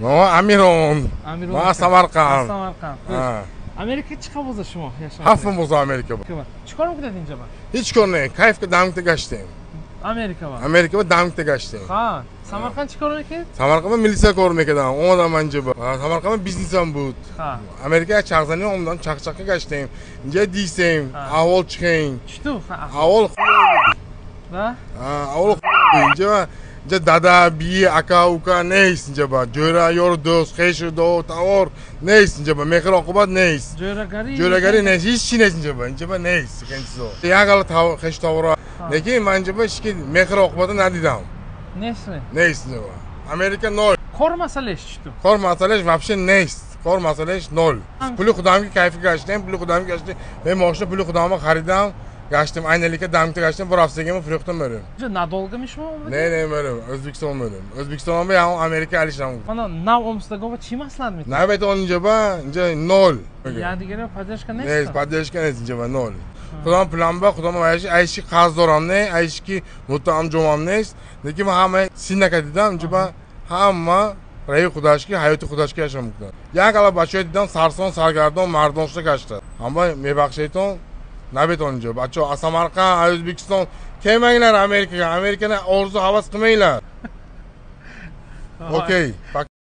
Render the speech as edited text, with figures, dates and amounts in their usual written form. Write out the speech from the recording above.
Мо Амирон. Амирон. Ма Самарқанд. Аз Самарқанд. А. Америка чӣ қабоза шумо? 7 моҳ боза Америка. Чӣ кор мекунед инҷа ба? Ҳеҷ кор не, кайф ка дамкта гаштем. Америка ба? Америка ба дамкта гаштем. Ха, Самарқанд чӣ кор мекунед? Самарқанд милиса кор мекардам. Омадам анҷа ба. Самарқанд бизнесам буд. Америка як чархзанӣ омадам, чақчаққа гаштем. Инҷа дисем, аҳвол чихен. Читу? Аҳвол хуб. Да? Аҳвол хуб. Инҷа инҷа дада, би, ака, ука нест инҷа ба. Ҷӯра, ёру дӯст, хешу до, тавор нест инҷа ба. Меҳр оқибат нест. Ҷӯрагарӣ? Ҷӯрагарӣ нест, ҳеҷ чи нест инҷа ба. Инҷа ба нест хеле чизо. Як ала хешу тавора. Лекин ман инҷа ба ҳеҷ меҳр оқибата надидам. Нест? Нест инҷа ба. Америка ноль. Кор масъалааш читу? Кор масъалааш вообще нест. Кор масъалааш ноль. Пули худам ки кайфи гаштем, пули худам гаштем. Мен мошина пули худамро харидам. Гаштем, айналика дамкта гаштем, бурафтагима фурӯхтам мерем. Инҷа надолго ми шумо омадед? Не, не, мерем. O'zbekiston мерем. O'zbekiston ба ям Америка алишам. Мана нав омсудагова чӣ маслиҳат метиҳед? Набетон инҷа ба, инҷа ноль. Я дигара поддержка нест? Нест, поддержка нест инҷа ба ноль. Худам пулам ба, худам айши, айши қарз дорам не, айши ки муттаҳам ҷомам нест. Лекин ман ҳама синака дидам, инҷа ба ҳама раи худашки, ҳаёти худашки яшам мекунад. Як ала бачаҳо дидам сарсон, саргардон, мардон шуда гашта. Ҳама мебахшедтон, набетон инҷо. Бачаҳо аз Самарқанд, аз O'zbekiston kelmanglar Amerikaga. Amerikani orzu havas qilmanglar. Окей.